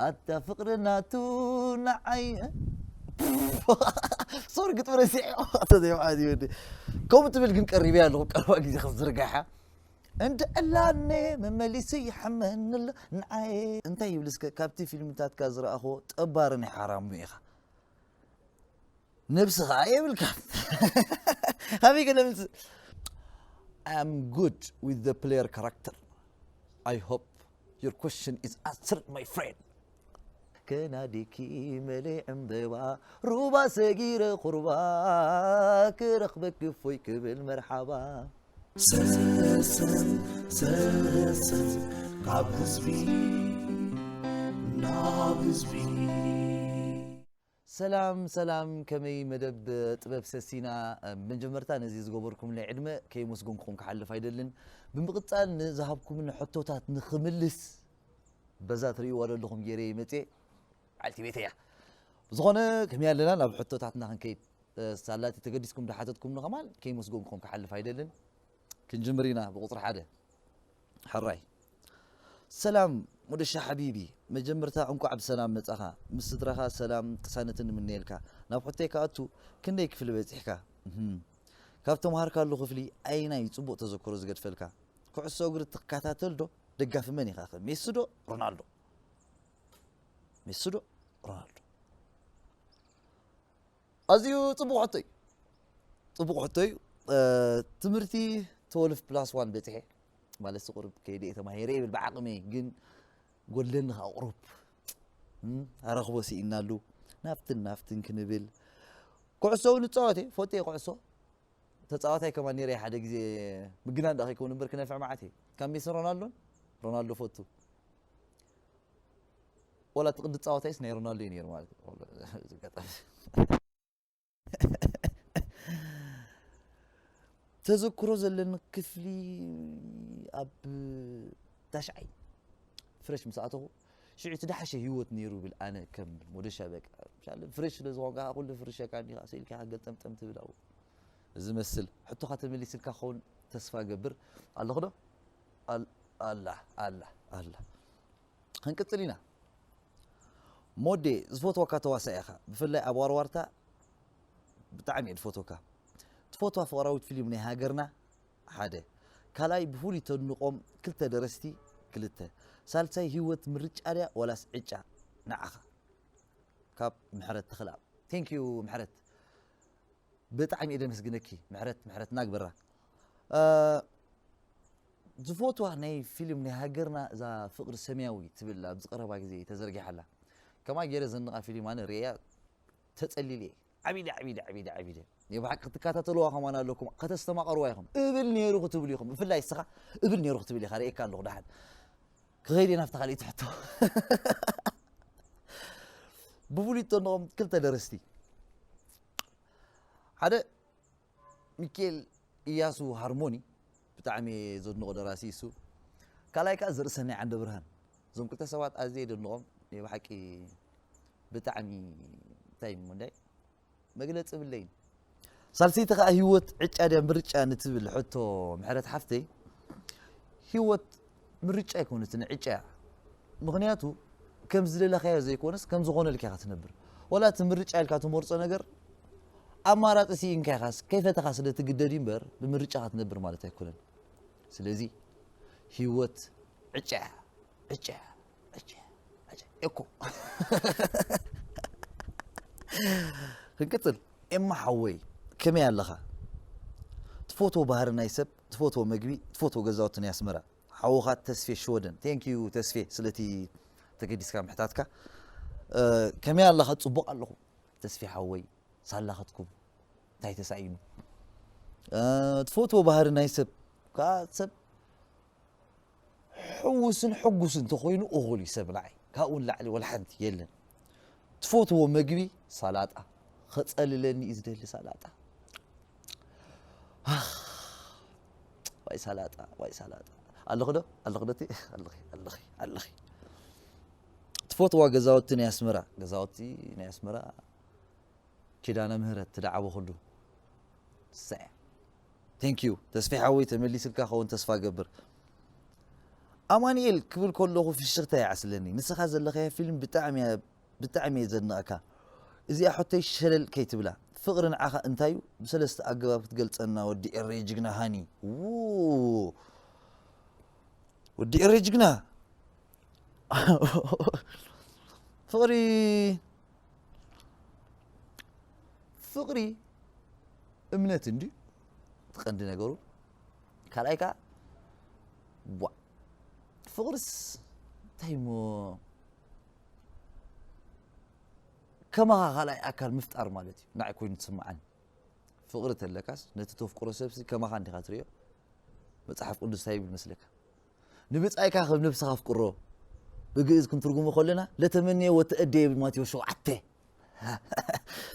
ኣታ ፍቕሪ ናቱ ንዓይ ሶሪ ግጥሚ ረሲዐ ተዘይዋዓት ይወዲ ከምኡ ትብል ግን ቀሪበ ኣለኹ ቀረባ ግዜ ክዝርጋሓ እንድዕላነ መመሊሱ ይሓመኒ ኣሎ ንዓየ እንታይ ይብል እስከ ካብቲ ፊልምታትካ ዝረኣኽዎ ጠባሪ ናይ ሓራሙ ኢኻ ነብስኻ የብልካ ካበይ ገለ ምስ I am good with the player character I hope your question is answered my friend ከናዲኪ መለ ዕምበባ ሩባ ሰጊረ ቁርባ ክረኽበኪ ፎይ ክብል መርሓባ ሰሰን ሰሰን ካብ ህዝቢ ናብ ህዝቢ ሰላም ሰላም ከመይ መደብ ጥበብ ሰሲና መጀመርታ ነዚ ዝገበርኩምለይ ዕድመ ከየመስገንኩኹም ክሓልፍ ኣይደልን ብምቕፃል ንዝሃብኩምኒ ሕቶታት ንኽምልስ በዛ ትርእይዋ ዘለኹም ገይረ መፅየ በዓልቲ ቤተይ እያ ብዝኾነ ከመይ ኣለና ናብ ሕቶታትና ክንከይድ ሳላቲ ተገዲስኩም ዳሓተትኩምኒ ከማን ከይመስገንኩም ክሓልፍ ኣይደልን ክንጅምር ኢና ብቁፅሪ ሓደ ሕራይ ሰላም ሙደሻ ሓቢቢ መጀመርታ እንቋዕ ብሰላም መጻኻ ምስ ስድራኻ ሰላም ቅሳነትን ንምነየልካ ናብ ሕቶይ ክኣቱ ክንደይ ክፍሊ በጺሕካ ካብ ተምሃርካሉ ክፍሊ ኣይናይ ጽቡቕ ተዘክሮ ዝገድፈልካ ኩዕሶ እግሪ ትከታተል ዶ ደጋፊ መን ኢኻ ሜሲ ዶ ሮናልዶ ሜሲ ዶ ሮናልዶ ኣዝዩ ጽቡቕ ሕቶ እዩ ጽቡቕ ሕቶ እዩ ትምህርቲ twelve plus one በጺሐ ማለት ቁሩብ ከይደ ተማሂረ ይብል ብዓቕመይ ግን ጎድለኒ ከዓ ቁሩብ ኣረኽቦ ስኢናሉ ናፍትን ናፍትን ክንብል ኩዕሶ እውን እፃወት እየ ፈትየ ኩዕሶ ተፃዋታይ ከማን ነይረ ሓደ ግዜ ምግና እንዳ ከይከውን እምበር ክነፍዕ መዓት እየ ካብ ሜስን ሮናልዶን ሮናልዶ ፈቱ ወላ እቲ ቅዲ ፃወታይስ ናይ ሮናልዶ እዩ ነይሩ ማለት እዩ ተዘክሮ ዘለኒ ክፍሊ ኣብ ታሽዓይ ፍረሽ ምስ ኣተኹ ሽዑ እቲ ዳሓሸ ህይወት ነይሩ ብል ኣነ ከም ሞደሻ በቃ ፍረሽ ስለ ዝኾንካ ኩሉ ፍርሸካ እንዲኻ ስኢልካ ገልጠምጠም ትብል ኣብኡ ዝመስል ሕቶኻ ተመሊስልካ ክኸውን ተስፋ ገብር ኣለኹ ዶ ኣላ ኣላ ኣላ ክንቅጽል ኢና ሞዴ ዝፈትወካ ተዋሳኢ ኢኻ ብፍላይ ኣብ ዋርዋርታ ብጣዕሚ እየ ዝፈትወካ ትፈትዋ ፍቕራዊት ፊልም ናይ ሃገርና ሓደ ካልኣይ ብፍሉይ ተድንቖም ክልተ ደረስቲ ክልተ ሳልሳይ ህይወት ምርጫ ድያ ዋላስ ዕጫ ንዓኻ ካብ ምሕረት ተኽልኣብ thank you ምሕረት ብጣዕሚ እየ ደመስግነኪ ምሕረት ምሕረት ናግበራ ዝፎትዋ ናይ ፊልም ናይ ሃገርና እዛ ፍቕሪ ሰማያዊ ትብል ኣብዚ ቀረባ ግዜ ተዘርጊሓ ኣላ ከማ ገይረ ዘንቓ ፊልም ኣነ ርእያ ተጸሊለ እየ ዓቢደ ዓቢደ ዓቢደ ዓቢደ ናይ ብሓቂ ክትከታተልዋ ከማን ኣለኩም ከተስተማቐርዋ ኢኹም እብል ነይሩ ክትብሉ ኢኹም ብፍላይ እስኻ እብል ነይሩ ክትብል ኢኻ ርእየካ ኣለኹ ደሓን ክኸይድ እየ ናብቲ ካልእ ትሕቶ ብፍሉይ ተንኦም ክልተ ደረስቲ ሓደ ሚካኤል እያሱ ሃርሞኒ ብጣዕሚ ዘድንቆ ደራሲ እሱ ካልኣይ ከዓ ዘርእሰናይ ዓንደ ብርሃን እዞም ክልተ ሰባት ኣዝየ የደንቆም ናይ ብሓቂ ብጣዕሚ እንታይ ምንዳይ መግለፂ ብለይን ሳልሰይቲ ከዓ ህይወት ዕጫ ድያ ምርጫ ንትብል ሕቶ ምሕረት ሓፍተይ ህይወት ምርጫ ኣይኮነትን ዕጫ እያ ምኽንያቱ ከም ዝደለኻዮ ዘይኮነስ ከም ዝኾነልካ ኢኻ ትነብር ወላ እቲ ምርጫ ኢልካ ትመርፆ ነገር ኣማራፂ ስኢንካ ኢኻስ ከይፈተኻ ስለ ትግደድ እምበር ብምርጫኻ ትነብር ማለት ኣይኮነን ስለዚ ህይወት ዕጫ ዕጫ ዕጫ ዕጫ እኮ ክንቅፅል ኤማ ሓወይ ከመይ ኣለኻ ትፈትዎ ባህሪ ናይ ሰብ ትፈትዎ መግቢ ትፈትዎ ገዛውቲ ናይ ኣስመራ ሓውኻ ተስፌ ሽወደን thank you ተስፌ ስለቲ ተገዲስካ ምሕታትካ ከመይ ኣለኻ ጽቡቕ ኣለኹ ተስፌ ሓወይ ሳላኸትኩም እንታይ ተሳኢኑ ትፈትዎ ባህሪ ናይ ሰብ ከዓ ሰብ ሕውስን ሕጉስ እንተኮይኑ እኹል እዩ ሰብ ንዓይ ካብኡ ንላዕሊ ወላ ሓንቲ የለን ትፈትዎ መግቢ ሳላጣ ከፀልለኒ እዩ ዝደሊ ሳላጣ ዋይ ሳላጣ ዋይ ሳላጣ ኣለኹ ዶ ኣለኹ ዶ ኣለኺ ኣለኺ ኣለኺ ትፈትዋ ገዛውቲ ናይ ኣስመራ ገዛውቲ ናይ ኣስመራ ኪዳነ ምህረት ትደዓቦ ኩሉ ሰ thank you ተስፌ ሓወይ ተመሊስልካ ኸውን ተስፋ ገብር ኣማኑኤል ክብል ከለኹ ፍሽኽታ ይዓስለኒ። ንስኻ ዘለኻያ ፊልም ብጣዕሚ እያ፣ ብጣዕሚ እየ ዘድንቐካ። እዚኣ ሕቶይ ሸለል ከይትብላ። ፍቕሪ ንዓኻ እንታይ እዩ? ብሰለስተ ኣገባብ ክትገልጸና ወዲ ኤረይ ጅግና ሃኒ። ው! ወዲ ኤረይ ጅግና። ፍቕሪ፣ ፍቕሪ እምነት እንድዩ እቲ ቀንዲ ነገሩ። ካልኣይ ከኣ፣ ዋ፣ ፍቕርስ እንታይ እሞ፣ ከማኻ ካልኣይ ኣካል ምፍጣር ማለት እዩ። ንዓይ ኮይኑ ትስምዓኒ። ፍቕሪ ተለካስ ነቲ ተፍቅሮ ሰብሲ ከማኻ እንዲኻ ትርእዮ። መጽሓፍ ቅዱስ እንታይ ይብል መስለካ? "ንብጻይካ ከም ነብስኻ ኣፍቅሮ"። ብግእዝ ክንትርጉሞ ከለና "ለተመንየ ወተእደ" ይብል ማቴዎስ ሸውዓተ።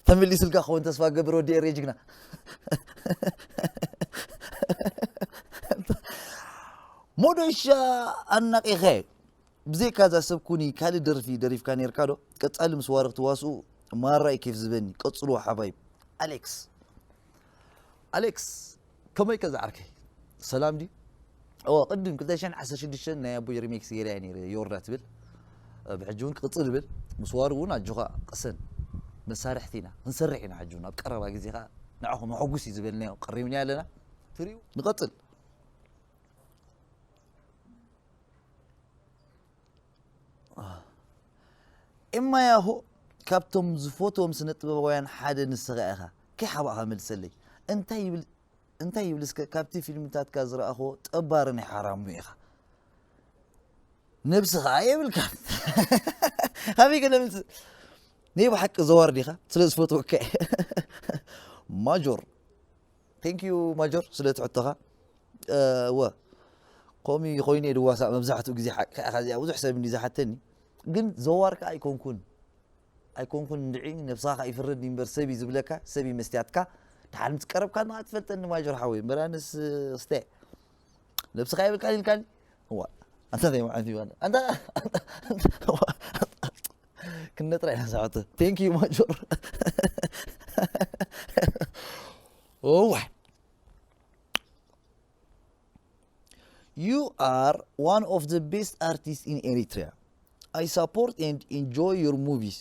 ተመሊስልካ ክኸውን ተስፋ ገብር ወዲ ኤረይ ጅግና። ሞዶሻ ኣናቂኸ። ብዘይካ እዛ ሰብ ኩኒ ካልእ ደርፊ ደሪፍካ ኔርካ ዶ? ቀጻሊ ምስ ዋርኽ ትዋስኡ ማራ እዩ ኬፍ ዝበኒ። ቀጽልዎ ሓባይብ። ኣሌክስ። ኣሌክስ፣ ከመይ ከ ዝዓርከይ? ሰላም ድዩ? እወ፣ ቅድም ክልተ ሽሕን ዓሰርተ ሽዱሽተን ናይ ኣቦይ ሪሜክስ ገይረያ ነይረ፣ ዮርዳ ትብል። ብሕጂ እውን ክቕጽል ይብል። ምስ ዋሩ እውን ኣጆኻ ቅሰን። መሳርሕቲ ኢና፣ ክንሰርሕ ኢና ሕጂ እውን። ኣብ ቀረባ ግዜ ኸኣ ንዓኹም ኣሐጉስ እዩ ዝበልናዮ ቀሪብናዮ ኣለና። ትሪኡ? ንቐጽል። ኤማ ያሆ፣ ካብቶም ዝፈትዎም ስነ ጥበባውያን ሓደ ንስኻ ኢኻ። ከይሓባእኻ መልሰለይ። እንታይ ይብል፣ እንታይ ይብል እስከ ካብቲ ፊልምታትካ ዝረኣኽዎ ጠባሪ ናይ ሓራሙ ኢኻ። ነብስኻ የብልካ። ካበይ ገለ መልስ? ናይ ብሓቂ ዘዋር ዲኻ? ስለ ዝፈትወካ እየ። ማጆር። Thank you ማጆር ስለ ትሕቶኻ። እ፣ እወ። ከምኡ ኮይኑ እየ ድዋሳእ መብዛሕትኡ ግዜ ሓቅካ ኢኻ። እዚኣ ብዙሕ ሰብ እንዲ ዝሓተኒ። ግን ዘዋር ከኣ ኣይኮንኩን። ኣይኮንኩን እንድዒ ነብስኻ ከኣ ይፍረድ እምበር ሰብ እዩ ዝብለካ፣ ሰብ እዩ መስትያትካ። ደሓር ምስ ቀረብካ ንዓ ትፈልጠኒ ማጆር ሓወይ። እምበር ኣነስ እስተ ነብስኻ የብልካን ኢልካኒ። እዋ። ኣንታ እንታይ ማለት እዩ? ኣንታ፣ ኣንታ፣ ኣንታ፣ እዋ። ክንነጥራ ኢና ሰዓት። Thank you ማጆር። እዋ። You are one of the best artists in Eritrea. I support and enjoy your movies.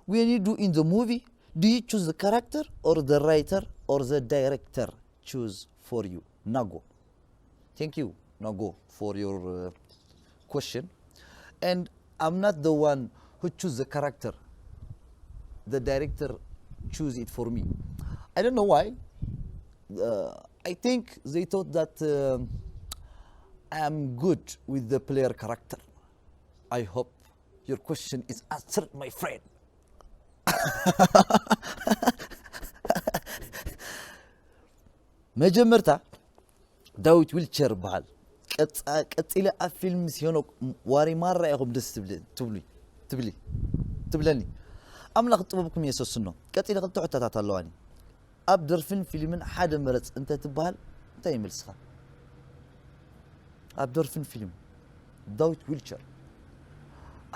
When you do in the movie, do you choose the character or the writer or the director choose for you? Nago. Thank you, Nago, for your, uh, question. And I'm not the one who choose the character. The director choose it for me. I don't know why. Uh, I think they thought that, um, I am good with the player character. I hope your question is answered, my friend. መጀመርታ ዳዊት ዊልቸር ይበሃል። ቀጻ-፣ ቀጺለ ኣብ ፊልም ምስ ሄኖክ ዋሪማራ ኢኹም ደስ ትብለ-፣ ትብሉይ፣ ትብሊ፣ ትብለኒ። ኣምላኽ ጥበብኩም የሰስኖ። ቀጺለ ክልተ ሕቶታት ኣለዋኒ። ኣብ ደርፍን ፊልምን ሓደ ምረጽ እንተ ትበሃል እንታይ ይመልስኻ? ኣብ ደርፍን ፊልም ዳዊት ዊልቸር።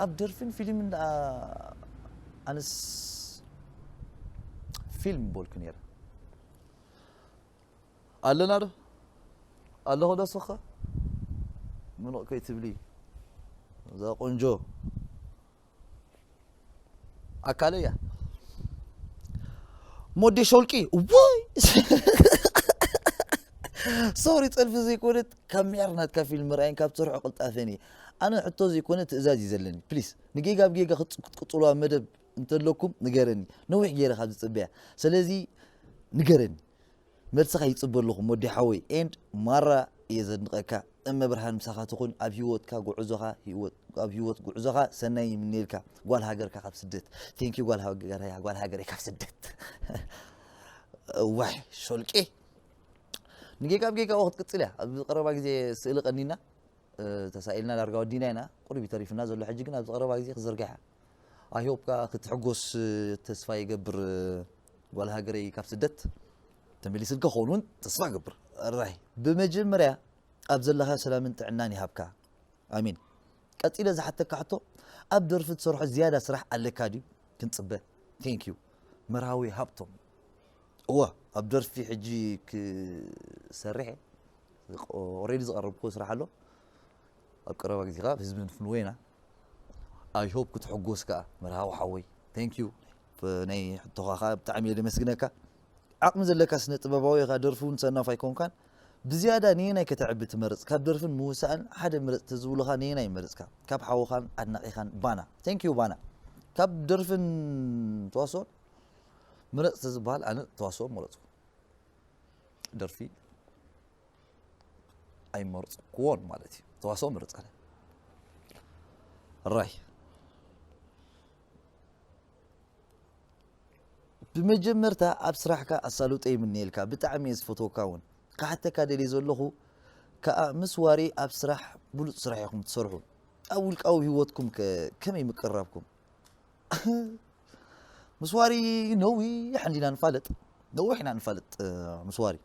ኣብ ደርፍን ፊልምን ደኣ ኣነስ ፊልም በልኩ ነይረ። ኣለና ዶ? ኣለኹ ዶ ስኻ? ምኑቕ ከይትብሊ። እዛ ቆንጆ ኣካለይ እያ። ሞዴ ሾልቂ፣ ውይ! ሶሪ፣ ጸድፊ ዘይኮነት፣ ካብ ምዕር ናትካ ፊልም ምርኣይን ካብ ትሰርሖ ቅልጣፈን እየ። ኣነ ሕቶ ዘይኮነ ትእዛዝ እዩ ዘለኒ። ፕሊስ፣ ንጌጋ ብጌጋ ክትጽ-፣ ክትቅጽሉዋ መደብ እንተለኩም ንገረኒ። ነዊሕ ገይረ ካብ ዝጽበያ። ስለዚ ንገረኒ። መልስኻ ይጽበ ኣለኹ ሞዴ ሓወይ። ኤንድ ማራ እየ ዘድንቐካ። እመ ብርሃን ምሳኻ ትኹን። ኣብ ህይወትካ ጉዕዞኻ፣ ህይወት፣ ኣብ ህይወት ጉዕዞኻ ሰናይ ይምነየልካ። ጓል ሃገርካ ካብ ስደት። ቴንክ ዩ ጓል ሃገረይ፣ ጓል ሃገረይ ካብ ስደት። እዋይ ሾልቄ። ንጌጋ ብጌጋ ክትቅጽል እያ። ኣብ ቀረባ ግዜ ስእሊ ቀኒና፣ እ፣ ተሳኢልና ዳርጋ ወዲና ኢና። ቁሩብ እዩ ተሪፍና ዘሎ። ሕጂ ግን ኣብዚ ቀረባ ግዜ ክዝርጋሕ እያ። ኣይ ሆፕ ከኣ ክትሕጎስ፣ እ፣ ተስፋ ይገብር፣ እ፣ ጓል ሃገረይ ካብ ስደት ተመሊስልካ ክኸውን እውን ተስፋ እገብር። ራይ፣ ብመጀመርያ ኣብ ዘለኻ ሰላምን ጥዕናን ይሃብካ። ኣሜን። ቀጺለ ዝሓተካ ሕቶ፣ ኣብ ደርፊ ትሰርሖ ዝያዳ ስራሕ ኣለካ ድዩ? ክንጽበ። ቴንክ ዩ። መርሃዊ ሃብቶም። እወ፣ ኣብ ደርፊ ሕጂ ክሰርሕ እየ። ኦሬዲ ዝቐረብኩዎ ስራሕ ኣሎ። ኣብ ቀረባ ግዜ ከዓ ህዝቢ ንፍንዎ ኢና። I hope ክትሕጎስ ከዓ መርሃዊ ሓወይ። Thank you ናይ ሕቶኻ ከዓ ብጣዕሚ እየ ደመስግነካ። ዓቕሚ ዘለካ ስነ ጥበባዊ ኢኻ፣ ደርፊ እውን ሰናፍ ኣይኮንካን። ብዝያዳ ነየናይ ከተዕቢ ትመርጽ? ካብ ደርፍን ምውሳእን ሓደ ምረጽ ተዝብሉኻ ነየናይ ይመርጽካ? ካብ ሓውኻን ኣድናቒኻን ባና። Thank you ባና። ካብ ደርፍን ተዋስኦን ምረጽ ተዝበሃል ኣነ ተዋስኦ መረጽኩ። ደርፊ ኣይመርጽኩዎን ማለት እዩ። ተዋስኦ ምርጽ ኣነ። ራይ ብመጀመርታ ኣብ ስራሕካ ኣሳልጦ ይምነየልካ። ብጣዕሚ እየ ዝፈትወካ እውን። ክሓተካ ደልየ ዘለኹ ከኣ ምስ ዋሪ ኣብ ስራሕ ብሉጽ ስራሕ ኢኹም ትሰርሑ። ኣብ ውልቃዊ ህይወትኩም ከ ከመይ ምቅርራብኩም? ምስ ዋሪ ነዊሕ እንዲና ንፋለጥ፣ ነዊሕ ኢና ንፋለጥ። እ፣ ምስ ዋሪ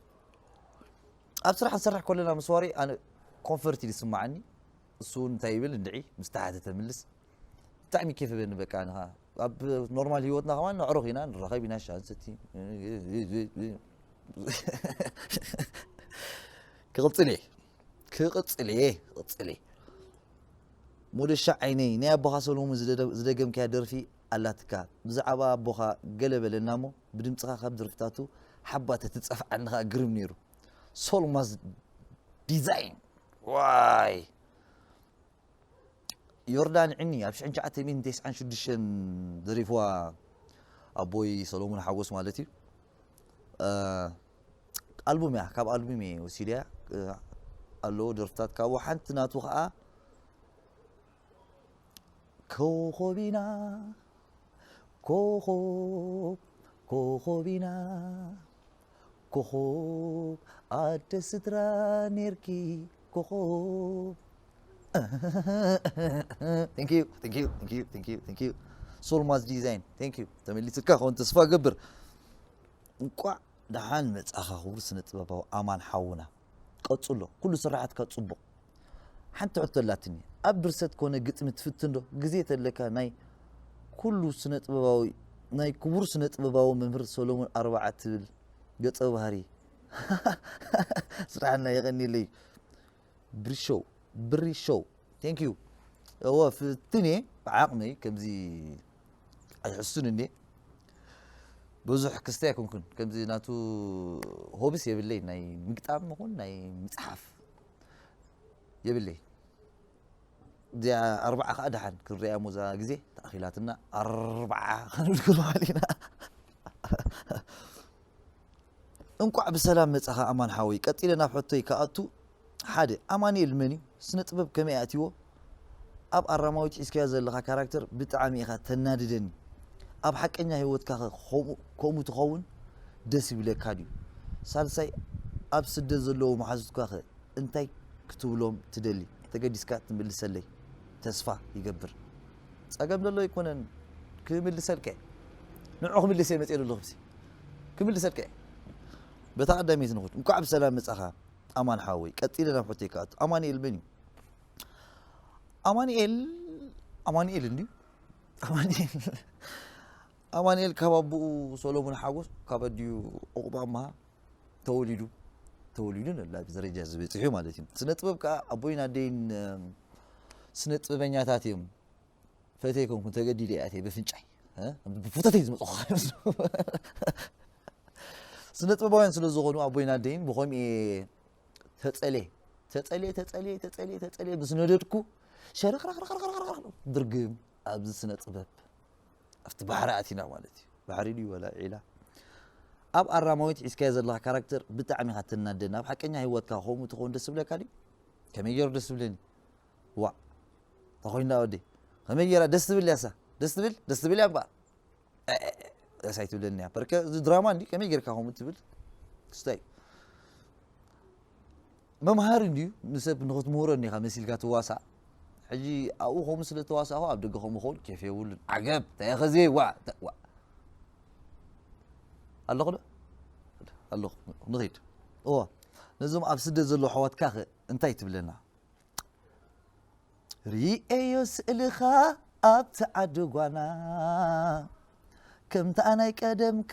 ኣብ ስራሕ ንሰርሕ ከለና ምስ ዋሪ ኣነ ኮንፈርት እዩ ዝስማዓኒ። እሱ እውን እንታይ ይብል እንድዒ ምስ ተሓተተ ምልስ። ብጣዕሚ ኬፍ በኒ በቃ ንኻ ኣብ ኖርማል ህይወትና ከማን ነዕሩኽ ኢና ንራኸብ ኢና ሻንሰቲ ክቕጽል እየ ክቕጽል እየ ክቕጽል እየ። ሞደሻ ዓይነይ ናይ ኣቦኻ ሰሎሙን ዝደደ- ዝደገምካያ ደርፊ ኣላትካ። ብዛዕባ ኣቦኻ ገለ በለና እሞ ብድምፅኻ ካብ ደርፍታቱ ሓባ ተትፀፍዓኒ ኸዓ ግርም ነይሩ። ሶልማዝ ዲዛይን ዋይ ዮርዳን ዕኒ ኣብ ሽሕን ትሽዓተ ሚእትን ተስዓን ሽዱሽተን ደሪፍዋ ኣቦይ ሰሎሙን ሓጎስ ማለት እዩ። እ፣ ኣልቡም እያ፣ ካብ ኣልቡም እየ ወሲደያ። እ፣ ኣለዎ ደርፍታት ካብኡ ሓንቲ ናቱ ከዓ ኮኾብ ኢና ኮኾብ ኮኾብ ኢና ኮኾብ ኣደ ስድራ ኔርኪ ኮኾብ Thank you, thank you, thank you, thank you, thank you. ሶልማዝ ዲዛይን thank you። ተመሊስልካ ከውን ተስፋ ገብር። እንቋዕ ደሓን መጻኻ ክቡር ስነ ጥበባዊ ኣማን ሓውና። ቀጽሎ፣ ኩሉ ስራሓትካ ጽቡቕ። ሓንቲ ሕቶ ኣላትኒ፣ ኣብ ድርሰት ኮነ ግጥሚ ትፍትን ዶ? ግዜ ተለካ ናይ ኩሉ ስነ ጥበባዊ ናይ ክቡር ስነ ጥበባዊ መምህር ሰሎሞን ኣርባዓ ትብል ገጸ ባህሪ ስራሕና የቐኒለይ። ብሪ ሾው ብሪ ሾው thank you። እወ ፍትን እየ ብዓቕመይ ከምዚ ኣይሕሱን እንዴ ብዙሕ ክስተ ኣይኮንኩን ከምዚ ናቱ ሆብስ የብለይ ናይ ምግጣም ይኹን ናይ ምፅሓፍ የብለይ። እዚኣ ኣርባዓ ከዓ ደሓን ክንሪኣ እሞ እዛ ግዜ ተኣኺላትና ኣርባዓ ክንብል ክንበሃል ኢና። እንቋዕ ብሰላም መጻኻ ኣማን ሓወይ። ቀጺለ ናብ ሕቶይ ክኣቱ፣ ሓደ ኣማኑኤል መን እዩ? ስነ ጥበብ ከመይ ኣእትይዎ? ኣብ ኣራማዊት ሒዝካዮ ዘለኻ ካራክተር ብጣዕሚ ኢኻ ተናድደኒ። ኣብ ሓቀኛ ህይወትካ ኸ ከምኡ ከምኡ ትኸውን ደስ ይብለካ ድዩ? ሳልሳይ ኣብ ስደት ዘለዉ መሓዙትካ ኸ እንታይ ክትብሎም ትደሊ? ተገዲስካ ትምልሰለይ ተስፋ ይገብር። ጸገም ዘሎ ኣይኮነን ክምልሰልካ እየ። ንዑ ክምልስ እየ መጽእ ዘለኹ ክምልሰልካ እየ። በታ ቀዳመይቲ ንኹድ። እንኳዕ ብሰላም መጻኻ ኣማን ሓወይ። ቀጺለ ናብ ሕቶይ ክኣቱ። ኣማኑኤል መን እዩ? ኣማኑኤል ኣማኑኤል እንድዩ ኣማኑኤል ኣማኑኤል ካብ ኣቦኡ ሰሎሙን ሓጎስ ካብ ኣዲኡ ዑቕባ ኣምሃ ተወሊዱ ተወሊዱ ንላ ደረጃ ዝበፅሑ ማለት እዩ። ስነ ጥበብ ከዓ ኣቦይን ኣደይን ስነ ጥበበኛታት እዮም። ፈተይ ኮንኩን ተገዲደ እያ ብፍንጫይ ብፉተተይ ዝመፅኹ ስነ ጥበባውያን ስለ ዝኾኑ ኣቦይን ኣደይን ብኸምኡ ተፀሌ ተፀሌ ተፀሌ ተፀሌ ተፀሌ ምስ ነደድኩ ሸረኽረኽረኽረኽረኽ ድርግም ኣብዚ ስነ ጥበብ ኣብቲ ባሕሪ ኣቲና ማለት እዩ። ባሕሪ ድዩ ወላ ዒላ? ኣብ ኣራማዊት ሒዝካዮ ዘለኻ ካራክተር ብጣዕሚ ኢኻ ትናደኒ። ኣብ ሓቀኛ ህይወትካ ከምኡ ትኸውን ደስ ዝብለካ ድዩ? ከመይ ገይሩ ደስ ዝብለኒ? ዋእ ተኾይንዳ ወደይ ከመይ ገይራ ደስ ትብል ያሳ ደስ ትብል ደስ ትብል እያ እምበኣር ደስ ኣይትብለኒ እያ። በርከ እዚ ድራማ እንዲ ከመይ ገይርካ ከምኡ ትብል ክስታይ መምሃሪ እንድዩ ንሰብ ንኽትምህሮ እኒኻ መሲልካ ትዋሳእ። ሕጂ ኣብኡ ከምኡ ስለ ተዋሳእኹ ኣብ ደገ ከምኡ ክኸውን ኬፍ የብሉን። ዓገብ እንታይ ኢኸ እዚ ዋ ዋ ኣለኹ ዶ ኣለኹ ንኸይድ እዋ ነዞም ኣብ ስደት ዘለዉ ኣሕዋትካ ኸ እንታይ ትብለና? ርእየዮ ስእልኻ ኣብቲ ዓዲ ጓና ከምታ ናይ ቀደምካ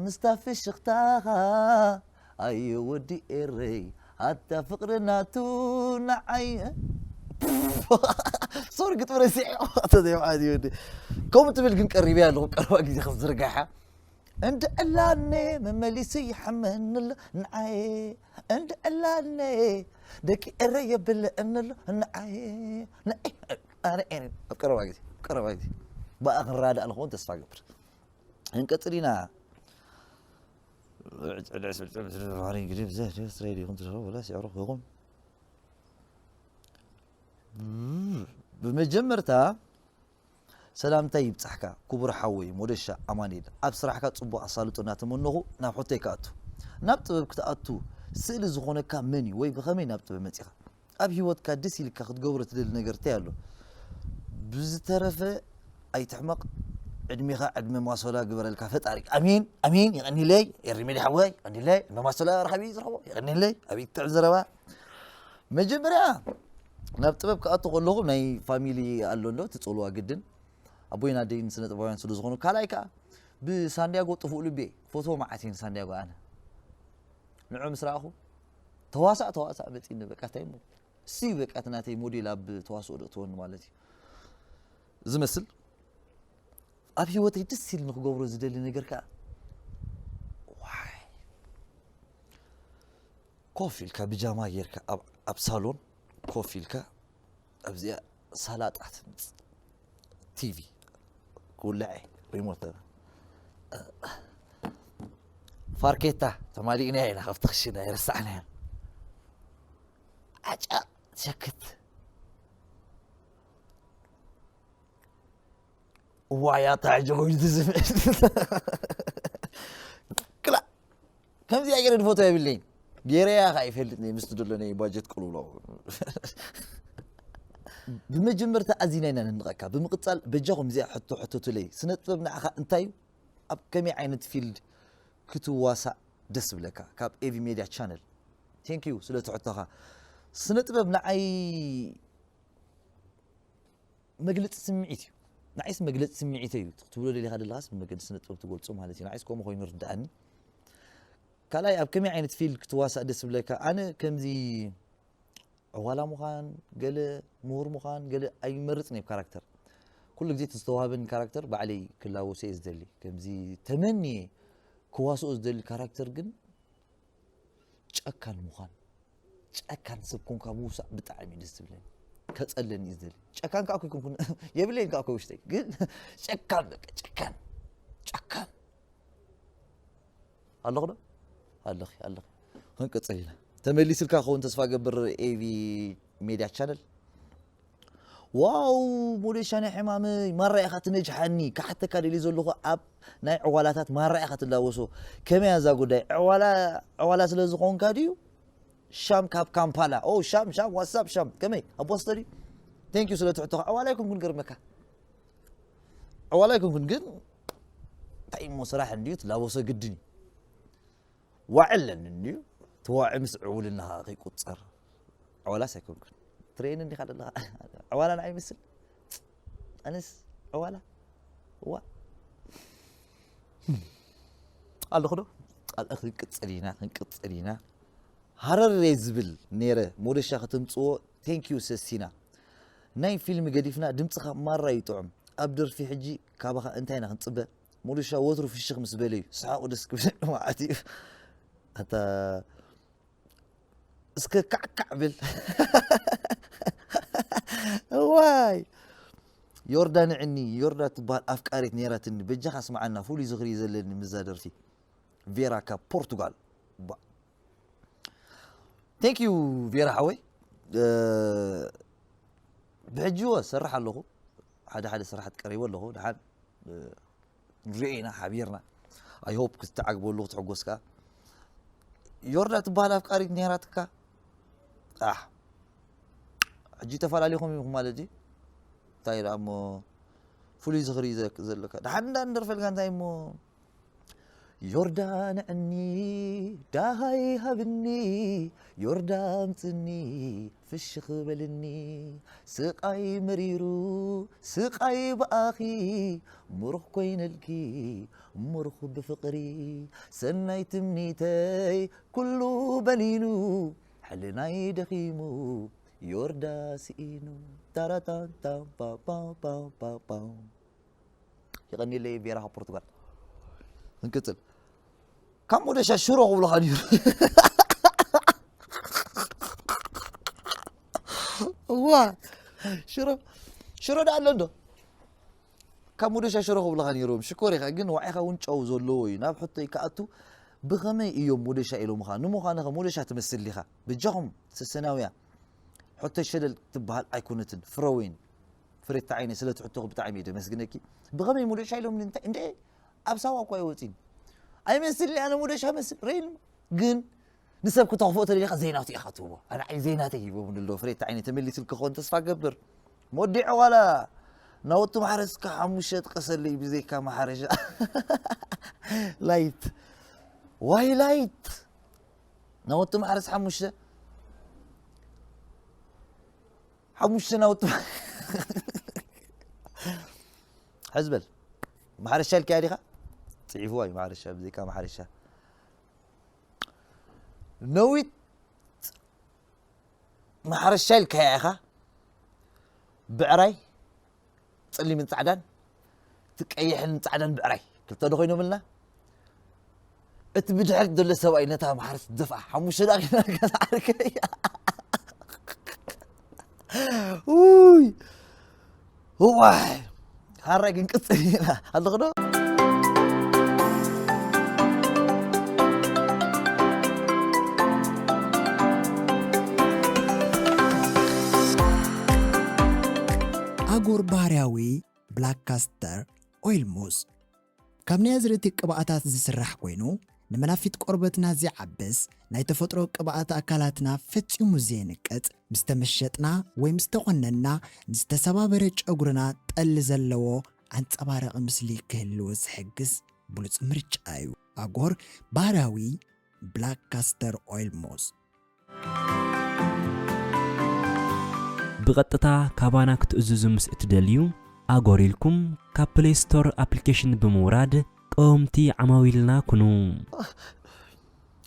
ምስታ ፍሽኽታኻ ኣየ ወዲ ኤረይ ኣታ ፍቕሪ ናቱ ንዓይ ሶሪ ግጥሚ ረሲዐ። ተዘይማዓት ይወዲ ከምኡ ትብል ግን ቀሪበ ኣለኹ ቀረባ ግዜ ክዝርጋሓ እንድዕላነ መመሊሱ ይሓመኒ ኣሎ ንዓየ እንድዕላነ ደቂ ኤረ የብልዕኒ ኣሎ ንዓየ ንዓየ ኣነ ኤረ ኣብ ቀረባ ግዜ ኣብ ቀረባ ግዜ ብኣ ክንራዳእ ንኸውን ተስፋ ገብር። ክንቀጽል ኢና። እንግዲህ ብዘ ስትራይ ዲኹም ትረኸቡ ወላ ሲዕሩ ኹም ብመጀመርታ ሰላምታይ ይብጻሕካ ክቡር ሓወይ ሞደሻ ኣማኒኤል፣ ኣብ ስራሕካ ጽቡቕ ኣሳልጦ እናተመነኹ ናብ ሕቶይ ክኣቱ። ናብ ጥበብ ክትኣቱ ስእሊ ዝኾነካ መን እዩ ወይ ብኸመይ ናብ ጥበብ መጺኻ? ኣብ ህይወትካ ደስ ኢልካ ክትገብሮ ትደሊ ነገር እንታይ ኣሎ? ብዝተረፈ ኣይትሕመቕ፣ ዕድሜኻ ዕድመ ማሶላ ግበረልካ ፈጣሪ። ኣሜን ኣሜን። የቐኒለይ ኤሪ ሜድያ ሓወይ፣ የቐኒለይ ዕድመ ማሶላ ረኸቢ ዝረኸቦ የቐኒለይ። ኣቤት ጥዑም ዘረባ። መጀመርያ ናብ ጥበብ ክኣቱ ከለኹ ናይ ፋሚሊ ኣሎ እንዶ ትጸልዋ ግድን ኣቦይን ኣደይን ስነ ጥበባውያን ስለ ዝኾኑ ካልኣይ ከዓ ብሳንዲያጎ ጥፉእ ልቤ ፎቶ መዓት እየ ንሳንዲያጎ ኣነ ንዑ ምስ ረኣኹ ተዋሳእ ተዋሳእ መፂኒ በቃ እንታይ እሞ እሱ በቃ እቲ ናተይ ሞዴል ኣብ ተዋስኦ ዶ እትወኒ ማለት እዩ ዝመስል ኣብ ህይወተይ ደስ ኢል ንክገብሮ ዝደሊ ነገር ከዓ ዋይ ኮፍ ኢልካ ብጃማ ጌርካ ኣብ ሳሎን ኮፍ ኢልካ ኣብዚኣ ሳላጣ ትምፅ ቲቪ ክውልዐ ሪሞት ፋርኬታ ተማሊእና ኢና ካብቲ ክሽነ ኣይረሳዕናዮ ዓጫ ትሸክት እዋያ ታሕጂ ኮይኑ ትዝምዕል ክላ ከምዚኣ ገይረ ድፎቶ የብለይን ገይረያ ከዓ ይፈልጥ ምስቲ ደሎ ናይ ባጀት ቅልውላው ብመጀመርታ ኣዚና ኢና ነንቐካ ብምቕፃል በጃኹም እዚኣ ሕቶ ሕተቱለይ ስነ ጥበብ ንዓኻ እንታይ እዩ ኣብ ከመይ ዓይነት ፊልድ ክትዋሳእ ደስ ብለካ ካብ ኤቪ ሜድያ ቻነል ቴንክ ዩ ስለ ትሕቶኻ ስነ ጥበብ ንዓይ መግለፂ ስምዒት እዩ ንዓይስ መግለፂ ስምዒት እዩ ክትብሎ ደሊኻ ደለኻስ ብመገዲ ስነ ጥበብ ትገልፆ ማለት እዩ ንዓይስ ከምኡ ኮይኑ ርድኣኒ ካልኣይ ኣብ ከመይ ዓይነት ፊልድ ክትዋሳእ ደስ ብለካ ኣነ ከምዚ ዕዋላ ምዃን ገለ ምሁር ምዃን ገለ ኣይመርፅን እየ ካራክተር ኩሉ ግዜ እቲ ዝተዋህበኒ ካራክተር ባዕለይ ክላወሶ እየ ዝደሊ ከምዚ ተመንየ ክዋስኦ ዝደሊ ካራክተር ግን ጨካን ምዃን ጨካን ሰብ ኮንካ ምውሳእ ብጣዕሚ ደስ ዝብለኒ ከፀለኒ እዩ ዝደሊ ጨካን ከዓ ኮይኮንኩን የብለይን ከዓ ኮይ ውሽጠይ ግን ጨካን በቃ ጨካን ጨካን ኣለኹ ዶ ኣለኺ ኣለኺ ክንቅፅል ኢና ተመሊስልካ ክኸውን ተስፋ ገብር ኤቪ ሜድያ ቻነል ዋው ሞደሻ ናይ ሕማመይ ማራ ኢኻ ትነጅሓኒ ክሓተካ ደልዩ ዘለኹ ኣብ ናይ ዕዋላታት ማራ ኢኻ ትላወሶ ከመይ እያ እዛ ጉዳይ ዕዋላ ዕዋላ ስለ ዝኾንካ ድዩ ሻም ካብ ካምፓላ ኦ ሻም ሻም ዋትሳፕ ሻም ከመይ ኣብ ቦስተን እዩ ቴንክ ዩ ስለ ትሕቶኻ ዕዋላ ኣይኮንኩን ገርመካ ዕዋላ ኣይኮንኩን ግን እንታይ እሞ ስራሕ እንድዩ ትላወሶ ግድን እዩ ዋዕ ኣለኒ እንድዩ ተዋዒ ምስ ዕውልና ከዓ ከይቁፀር ዕዋላስ ኣይኮንኩን ትሬን እንዲኻ ዘለኻ ዕዋላ ንዓይ ይመስል ኣነስ ዕዋላ እዋ ኣለኹ ዶ ካልእ ክንቅፅል ኢና ክንቅፅል ኢና ሃረር እየ ዝብል ነይረ ሞደሻ ከተምፅዎ ቴንኪዩ ሰሲና ናይ ፊልም ገዲፍና ድምፅኻ ማራ ይጥዑም ኣብ ደርፊ ሕጂ ካባኻ እንታይ ኢና ክንፅበ ሞደሻ ወትሩ ፍሽኽ ምስ በለ እዩ ሰሓቑ ደስ ክብል መዓት እዩ ኣታ እስከ ካዕካዕ ብል እዋይ ዮርዳ ንዕኒ ዮርዳ ትበሃል ኣፍቃሪት ነይራትኒ በጃኻ ስምዓና ፍሉይ ዝኽሪ ዘለኒ ምዛ ደርፊ ቬራ ካብ ፖርቱጋል thank you ቬራ ሓወይ ብሕጂ ወ ሰርሕ ኣለኹ ሓደ ሓደ ስራሓት ቀሪቡ ኣለኹ ድሓን ንሪኦ ኢና ሓቢርና I hope ክትተዓግበሉ ክትሕጎስ ከዓ ዮርዳ ትበሃል ኣፍቃሪት ነይራትካ ኣሕ ሕጂ ተፈላለኹም ኢኹም ማለት እዩ እንታይ ደኣ እሞ ፍሉይ ዝኽሪ ዘለካ ድሓን እንዳ እንደርፈልካ እንታይ እሞ ዮርዳ ንዕኒ ዳሃይ ሃብኒ ዮርዳ ኣምፅኒ ፍሽኽ በልኒ ስቓይ መሪሩ ስቓይ ብኣኺ ምሩኽ ኮይነልኪ ምሩኽ ብፍቕሪ ሰናይ ትምኒተይ ኩሉ በሊኑ ሕልናይ ደኺሙ ዮርዳ ስኢኑ። ታራታንታም ፓው ፓው ፓው ፓው ፓው። የቐኒለይ ቬራ ካብ ፖርቱጋል። እንቅጽል። ካብ ሞደሻ ሽሮ ክብሉኻ ነይሩ። እዋ፣ ሽሮ፣ ሽሮ ደኣ ኣሎ እንዶ? ካብ ሞደሻ ሽሮ ክብሉኻ ነይሮም። ሽኮር ኢኻ፣ ግን ዋዒኻ እውን ጨው ዘለዎ እዩ። ናብ ሕቶይ ክኣቱ፣ ብኸመይ እዮም ሞደሻ ኢሎምኻ? ንምዃንኸ ሞደሻ ትመስል ዲኻ? በጃኹም፣ ሰሰናውያ፣ ሕቶይ ሸለል ትበሃል ኣይኮነትን። ፍረወይን፣ ፍሬታ ዓይነ፣ ስለ እቲ ሕቶኺ ብጣዕሚ እየ ደመስግነኪ። ብኸመይ ሞደሻ ኢሎምኒ? እንታይ፣ እንደ ኣብ ሳዋ እኳ ኣይወፅን። ኣይመስልኒ፣ ኣነ ሞደሻ መስል፣ ሬን፣ ግን ንሰብ ክተኽፍኦ ተደሊኻ ዘይናቱ ኢኻ ትህቦ። ኣነ ዓይ ዘይናተይ ሂቦም ንሎ፣ ፍሬታ ዓይነ፣ ተመሊስልኪ ክኾን ተስፋ ገብር። መወዲዐ ዋላ ናወቱ ማሕረስካ ሓሙሽተ ጥቀሰለይ ብዘይካ ማሕረሻ። ላይት። ዋይ ላይት። ናወቱ ማሕረስ ሓሙሽተ። ሓሙሽተ ናወቱ። ሕዝበል። ማሕረሻ ኢልካያ ዲኻ? ጽሒፍዋ እዩ ማሕረሻ፣ ብዘይካ ማሕረሻ። ነዊት ማሕረሻ ኢልካያ ኢኻ። ብዕራይ፣ ጸሊምን ጻዕዳን፣ እቲ ቀይሕን ጻዕዳን ብዕራይ። ክልተ ዶ ኮይኖምልና? እቲ ብድሕሪት ዘሎ ሰብኣይ ነታ ማሕረስ ደፍኣ። ሓሙሽተ ደቂቕ ገዛ ዓርከይ። ውይ! እዋይ! ሃራይ ክንቅጽል ኢና። ኣለኹ ዶ? ኣጎር ባህርያዊ ብላክ ካስተር ኦይል ሙስ ካብ ናይ ኣዝርእቲ ቅብኣታት ዝስራሕ ኮይኑ፣ ንመናፊት ቆርበትና ዝዓብስ ናይ ተፈጥሮ ቅብኣት ኣካላትና ፈጺሙ ዘየንቅጽ፣ ምስ ተመሸጥና ወይ ምስ ተቖነንና ንዝተሰባበረ ጨጉርና ጠሊ ዘለዎ ኣንጸባራቒ ምስሊ ክህልዎ ዝሕግዝ ብሉጽ ምርጫ እዩ። ኣጎር ባህርያዊ ብላክ ካስተር ኦይል ሙስ። ብቐጥታ ካባና ክትእዝዙ ምስ እትደልዩ፣ ኣጎር ኢልኩም ካብ ፕሌይ ስቶር ኣፕሊኬሽን ብምውራድ ቀወምቲ ዓማዊልና ኩኑ።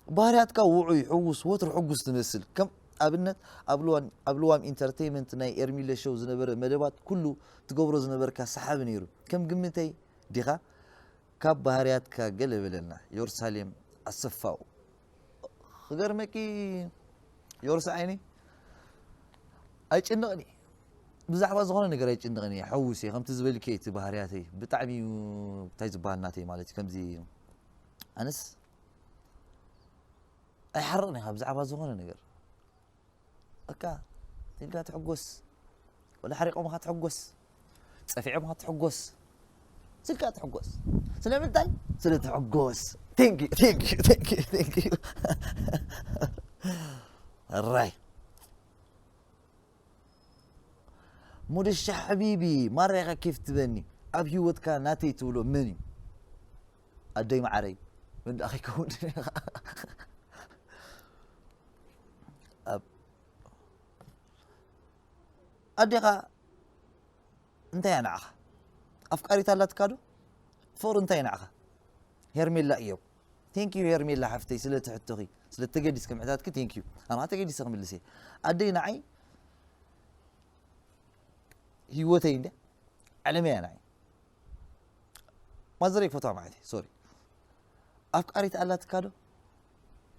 ባህርያትካ ውዑይ፣ ሕዉስ፣ ወትሩ ሕጉስ ትመስል። ከም ኣብነት ኣብ ልዋም፣ ኣብ ልዋም ኢንተርቴይመንት ናይ ኤርሚለ ሾው ዝነበረ መደባት ኩሉ ትገብሮ ዝነበርካ ሰሓቢ ነይሩ። ከም ግምተይ ዲኻ? ካብ ባህርያትካ ገለ በለልና። ዮርሳሌም ኣሰፋው። ክገርመኪ ዮርስ ዓይኒ ኣይጭንቕኒ። ብዛዕባ ዝኾነ ነገር ኣይጭንቕኒ። ሕዉስ እየ። ከምቲ ዝበልኪ እቲ ባህርያተይ ብጣዕሚ እዩ፣ እንታይ ዝበሃል ናተይ ማለት እዩ። ከምዚ ኣነስ ኣይሓርቕን እየ ብዛዕባ ዝኾነ ነገር። በቃ ኢልካ ትሕጎስ። ወላ ሓሪቆምኻ ትሕጎስ። ጸፊዖምኻ ትሕጎስ። ስልካ ትሕጎስ። ስለምንታይ? ስለ ትሕጎስ። Thank you, thank you, thank you, thank you. ራይ። ሙድሻ ሓቢቢ፣ ማራ ኢኻ ኬፍ ትበኒ። ኣብ ህይወትካ ናተይ ትብሎ መን እዩ? ኣደይ መዓረይ። ወንዳ ከይከውን ኢኻ። ኣብ ኣዴኻ እንታይ እያ ንዓኻ? ኣፍቃሪት ኣላትካ ዶ? ፍቕሪ እንታይ እዩ ንዓኻ? ሄርሜላ እዮም። Thank you ሄርሜላ ሓፍተይ፣ ስለ ትሕቶኺ፣ ስለ ተገዲስኪ ምሕታትኪ thank you። ኣነ ተገዲሰ ክምልስ እየ። ኣደይ ንዓይ ህይወተይ እንድያ፣ ዓለመይ እያ ንዓይ። ማዘረይ ክፈትዋ ማለት እዩ። ሶሪ። ኣፍቃሪት ኣላትካ ዶ?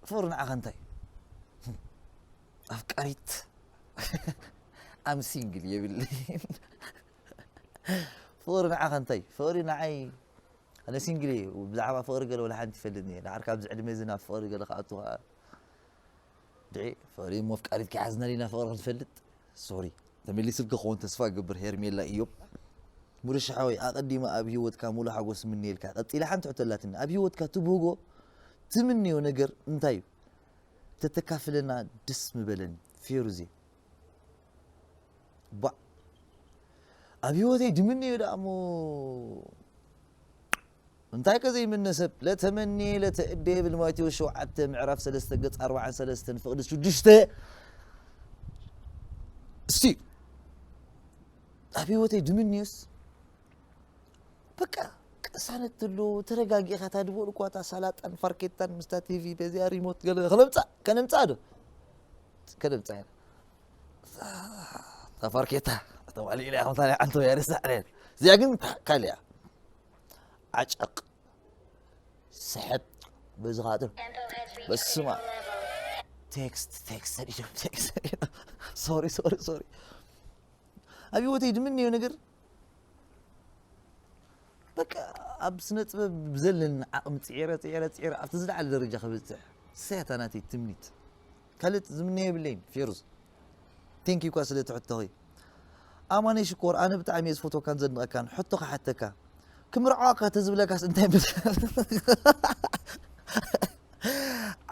ፍቕሪ ንዓኻ እንታይ? ኣፍቃሪት። I'm single የብለይን። ፍቕሪ ንዓኻ እንታይ? ፍቕሪ ንዓይ፣ ኣነ ሲንግል እየ። ብዛዕባ ፍቕሪ ገለ ወላ ሓንቲ ይፈልጥኒ እየ። ደሓር ካብዚ ዕድመ እዚ ናብ ፍቕሪ ገለ ክኣቱ ከኣ፣ ድዒ ፍቕሪ እሞ ኣፍቃሪት ከይሓዝና ዲና ፍቕሪ ክንፈልጥ? ሶሪ። ተመሊስልኪ ክኸውን ተስፋ እገብር ሄርሜላ እዮም። ሙርሻ ሓወይ፣ ኣቐዲመ ኣብ ህይወትካ ሙሉ ሓጎስ እምነየልካ። ቀጺለ ሓንቲ ሕቶ ኣላትኒ። ኣብ ህይወትካ ትብህጎ ትምንዮ ነገር እንታይ እዩ? ተተካፍለና ደስ ምበለኒ። ፌሩዜ። ባዕ። ኣብ ህይወተይ ድምንዮ ደኣ እሞ እንታይ ከ ዘይምነ ሰብ? ለተመንየ ለተእደ ይብል ማቴዎስ ሸውዓተ ምዕራፍ ሰለስተ ገጽ ኣርባዓን ሰለስተን ፍቕዲ ሽዱሽተ። እስቲ ኣብ ህይወተይ ድምንዮስ በቃ ቅሳነት ተሎ ተረጋጊእኻ፣ እታ ድቦል እኳ እታ ሳላጣን ፋርኬታን ምስታ ቲቪ በዚኣ ሪሞት ገለ ከነምጻእ፣ ከነምጻእ ዶ? ከነምጻእ ኢና። ተፋርኬታ ተባለ ኢለ ከምታ ናይ ዓንቶ ያርሳዕረን እዚኣ ግን ካሊያ ዓጨቕ ስሕብ በዚ ኻጥር በስማ ቴክስት ቴክስት ሰዲዶም ቴክስት ሰዲዶም ሶሪ ሶሪ ሶሪ ኣብ ህይወተይ ድምንዮ ነገር በቃ ኣብ ስነ ጥበብ ብዘለኒ ዓቕሚ ፅዒረ ፅዒረ ፅዒረ ኣብቲ ዝለዓለ ደረጃ ክበፅሕ ሰያታ ናተይ ትምኒት ካልእ ዝምነዮ የብለይን ፌሩዝ ቴንክ ዩ ኳ ስለ ትሕቶኺ ኣማነይ ሽኮር ኣነ ብጣዕሚ እየ ዝፈትወካን ዘድንቐካን ሕቶ ክሓተካ ክምርዓዋካ ተዝብለካስ እንታይ ብል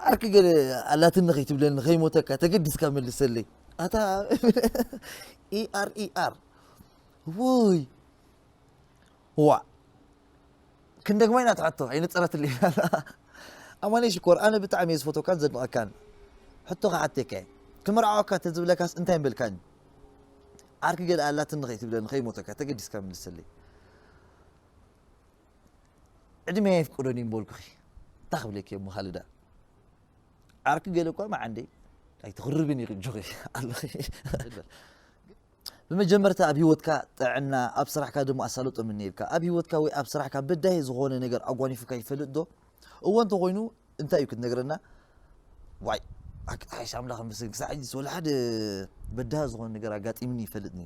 ዓርኪ ገለ ኣላትኒ ከይትብለኒ ከይሞተካ ተገዲስካ መልሰለይ ኣታ ኢኣር ኢኣር ውይ ዋ ክንደግማ ኢና ትሕቶ ኣይነፀረትልይ ኣማነይ ሽኮር ኣነ ብጣዕሚ እየ ዝፈትወካን ዘድንቐካን ሕቶ ክሓተካ እየ ክምርዓወካ ተዝብለካስ እንታይ ምበልካኒ ዓርኪ ገለ ኣላትኒ ከይትብለኒ ከይሞተካ ተገዲስካ መልሰለይ ዕድመ ኣይፍቅዶን እዩ ምበልኩኺ እንታይ ክብለኪ እሞ ካልእ ደኣ ዓርኪ ገለ እኳ መዓንደይ ኣይትኽርብን እዩ ቅጆኺ ኣለኺ ብመጀመርታ ኣብ ህይወትካ ጥዕና ኣብ ስራሕካ ድማ ኣሳልጦ ምንየልካ ኣብ ህይወትካ ወይ ኣብ ስራሕካ በዳሂ ዝኾነ ነገር ኣጓኒፉካ ይፈልጥ ዶ እወ እንተኾይኑ እንታይ እዩ ክትነግረና ዋይ ኣክትሓይሽ ኣምላኽ ምስግን ክሳዕ ሕጂስ ወላ ሓደ በዳሂ ዝኾነ ነገር ኣጋጢምኒ ይፈልጥኒ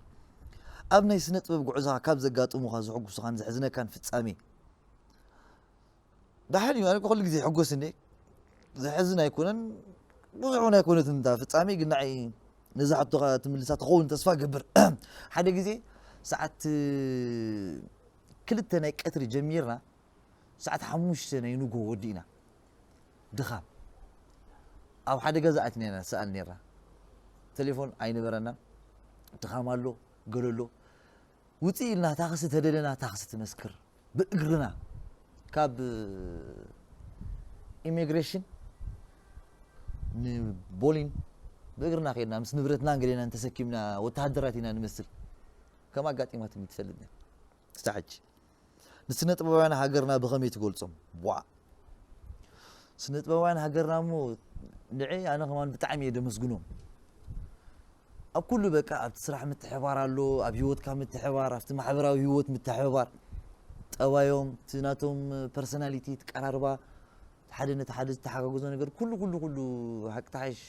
ኣብ ናይ ስነ ጥበብ ጉዕዞኻ ካብ ዘጋጥሙኻ ዘሐጉሱኻን ዘሕዝነካን ፍጻሜ ደሓን እዩ ኣነ ኩሉ ግዜ ይሕጎስ እንዴ ዘሕዝን ኣይኮነን ብዙሕ እውን ኣይኮነትን እታ ፍጻሜ ግን ንዓይ ነዛ ሕቶኻ ትምልሳ ትኸውን ተስፋ ገብር ሓደ ግዜ ሰዓት ክልተ ናይ ቀትሪ ጀሚርና ሰዓት ሓሙሽተ ናይ ንጎ ወዲእና ድኻም ኣብ ሓደ ገዛ ኣትኒና ሰኣል ነራ ቴሌፎን ኣይነበረናን ድኻም ኣሎ ገለሎ ውፅእ ኢልና ታክሲ ተደለና ታክሲ ትመስክር ብእግርና ካብ ኢሚግሬሽን ንቦሊን ብእግርና ከድና ምስ ንብረትናን ገሌናን ተሰኪምና ወተሃደራት ኢና ንመስል ከም ኣጋጢማትኒ ትፈልጥኒ ክሳብ ሕጂ ንስነ ጥበባውያን ሃገርና ብኸመይ ትገልጾም? ዋእ! ስነ ጥበባውያን ሃገርና እሞ ንዐይ ኣነ ከማን ብጣዕሚ እየ ደመስግኖም። ኣብ ኩሉ በቃ ኣብቲ ስራሕ ምትሕባር ኣሎ፣ ኣብ ህይወትካ ምትሕባር፣ ኣብቲ ማሕበራዊ ህይወት ምትሕባር፣ ጠባዮም፣ እቲ ናቶም ፐርሰናሊቲ፣ እቲ ቀራርባ፣ ሓደ ነቲ ሓደ ዝተሓጋገዞ ነገር ኩሉ ኩሉ ኩሉ ሓቂ ተሓይሽ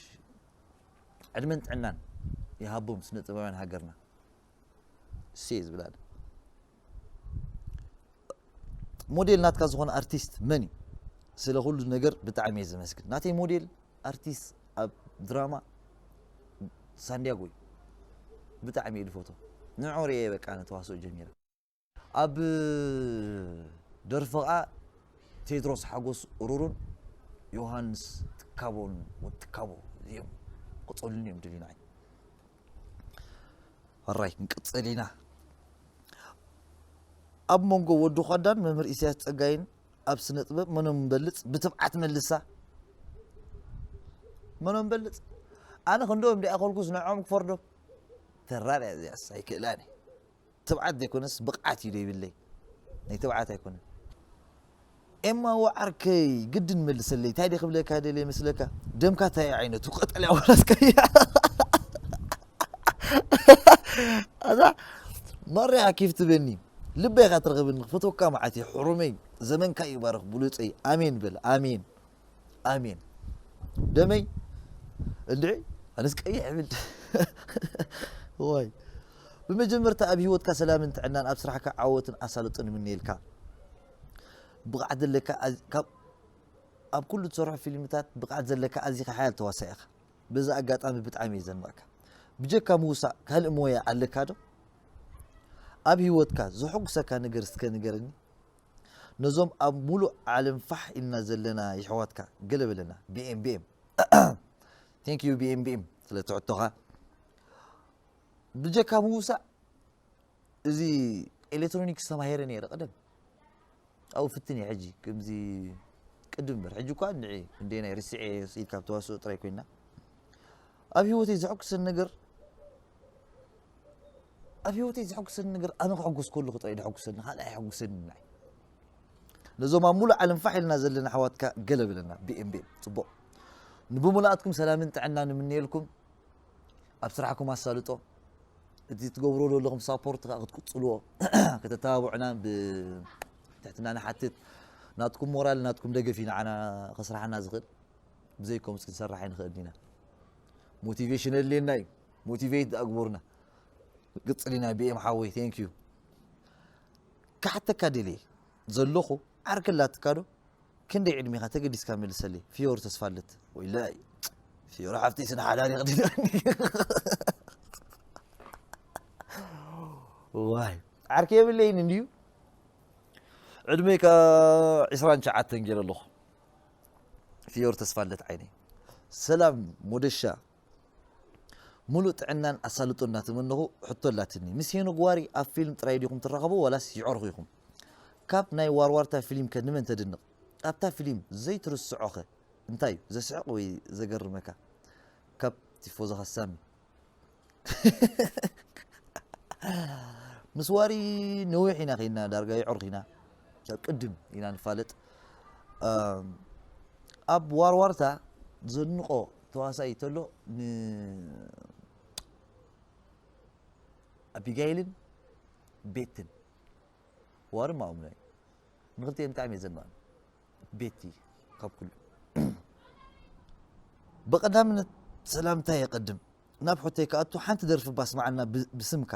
ዕድመን ጥዕናን ይሃቦም ስነ ጥበባውያን ሃገርና። እሴ ዝብል ኣለ። ሞዴል ናትካ ዝኾነ ኣርቲስት መን እዩ? ስለ ኩሉ ነገር ብጣዕሚ እየ ዘመስግን። ናተይ ሞዴል ኣርቲስት ኣብ ድራማ ሳንዲያጎ እዩ። ብጣዕሚ እየ ዝፈትዎ። ንዑ ርእየ በቃ ኣነ ተዋስኦ ጀሚረ። ኣብ ደርፊ ኸዓ ቴድሮስ ሓጎስ ሩሩን ዮሃንስ ትካቦን ወዲ ትካቦ እዮም ክፀሉኒ እዮም ድልዩ ንዓይ። ሕራይ ክንቅፅል ኢና ኣብ መንጎ ወዲ ኳዳን መምህር ኢሳያስ ፀጋይን ኣብ ስነ ጥበብ መኖም በልፅ ብትብዓት መልሳ መኖም በልፅ ኣነ ክንደኦም ዲኣ ከልኩስ ንዕኦም ክፈርዶም ተራር እያ እዚኣስ ኣይክእላን እየ ትብዓት ዘይኮነስ ብቕዓት እዩ ዶ ይብለይ ናይ ትብዓት ኣይኮነን ኤማ ወዓርከይ ግድን መልሰለይ እንታይ ደ ክብለካ ደልየ መስለካ ደምካ እንታይ ዓይነቱ ቀጠልያ ወላስ ቀያ ኣዛ ማርያ ኪፍ ትበኒ ልበይ ኢኻ ትረኽብኒ ክፈትወካ መዓት እዩ ሕሩመይ ዘመንካ ይባርኽ ብሉፀይ ኣሜን በል ኣሜን ኣሜን ደመይ እንድዒ ኣነስ ቀይሕ ብል ዋይ ብመጀመርታ ኣብ ህይወትካ ሰላምን ጥዕናን ኣብ ስራሕካ ዓወትን ኣሳልጦን ይምነየልካ ብቕዓት ዘለካ ኣብ ኩሉ ትሰርሖ ፊልምታት ብቕዓት ዘለካ ኣዚኻ ሓያል ተዋሳኢ ኢኻ በዚ ኣጋጣሚ ብጣዕሚ እየ ዘድንቐካ ብጀካ ምውሳእ ካልእ ሞያ ኣለካ ዶ ኣብ ህይወትካ ዘሐጉሰካ ነገር እስከ ንገረኒ ነዞም ኣብ ሙሉእ ዓለም ፋሕ ኢልና ዘለና የሕዋትካ ገለ በለና BM BM thank you BM BM ስለ ትሕቶኻ ብጀካ ምውሳእ እዚ ኤሌክትሮኒክስ ተማሂረ ነይረ ቀደም ኣብኡ ፍትን እየ ሕጂ ከምዚ ቅድም እምበር ሕጂ እኳ ንዒ ክንደየናይ ርስዐ ኢልካ ተዋስኦ ጥራይ ኮይና ኣብ ህይወተይ ዘሐጉሰኒ ነገር ኣብ ህይወተይ ዘሐጉሰኒ ነገር ኣነ ክሕጎስ ከለኹ ጥራይ ደሐጉሰኒ ካልእ ኣይሐጉሰኒ ናይ ነዞም ኣብ ሙሉእ ዓለም ፋሕ ኢልና ዘለና ኣሕዋትካ ገለ ብለና BM BM ፅቡቕ ንብሙሉኣትኩም ሰላምን ጥዕናን ንምነየልኩም ኣብ ስራሕኩም ኣሳልጦ፣ እቲ ትገብርዎ ዘለኹም ሳፖርት ከዓ ክትቅፅልዎ ከተተባብዑና ብትሕትና ንሓትት። ናትኩም ሞራል ናትኩም ደገፍ እዩ ንዓና ከስራሓና ዝኽእል። ብዘይኮምስ ክንሰርሕ ኣይንኽእልን ኢና። ሞቲቬሽን የድልየና እዩ። ሞቲቬት ኣግቡርና። ቅፅል ኢና። ቢኤም ሓወይ፣ ቴንክ ዩ። ክሓተካ ደልየ ዘለኹ፣ ዓርኪ ኣላትካ ዶ? ክንደይ ዕድሜኻ ተገዲስካ መልሰለይ። ፊዮር ተስፋለት። ወይላይ፣ ፊዮር ሓፍተይ ስነ ሓዳር ይቕድለኒ። ዋይ፣ ዓርኪ የብለይን እንድዩ። ዕድሜካ ዕስራን ትሽዓተን ገይረ ኣለኹ። ፊዮር ተስፋለት ዓይነይ። ሰላም ሞደሻ፣ ሙሉእ ጥዕናን ኣሳልጦን እናተመነኹ፣ ሕቶ ኣላትኒ። ምስ ሄኖክ ዋሪ ኣብ ፊልም ጥራይ ዲኹም ትራኸቡ ዋላስ ይዕርኹ ኢኹም? ካብ ናይ ዋርዋርታ ፊልም ከ ንመን ተድንቕ? ኣብታ ፊልም ዘይትርስዖ ኸ እንታይ እዩ? ዘስሕቕ ወይ ዘገርመካ? ካብ ቲፎዞኻ ሳሚ። ምስ ዋሪ ነዊሕ ኢና ኸይድና፣ ዳርጋ ይዕርኽ ኢና። ካብ ቅድም ኢና ንፋለጥ። ኣም፣ ኣብ ዋርዋርታ ዘድንቖ ተዋሳኢ ተሎ ን-፣ ኣቢጋይልን ቤትን። ዋሪ ማኡምላይ። ንኽልቲኤን ብጣዕሚ እየ ዘድንቐን። ቤቲ ካብ ኩሉ። ብቐዳምነት ሰላምታ የቐድም። ናብ ሆቴል ክኣቱ ሓንቲ ደርፊ ባስማዓና ብ-፣ ብስምካ።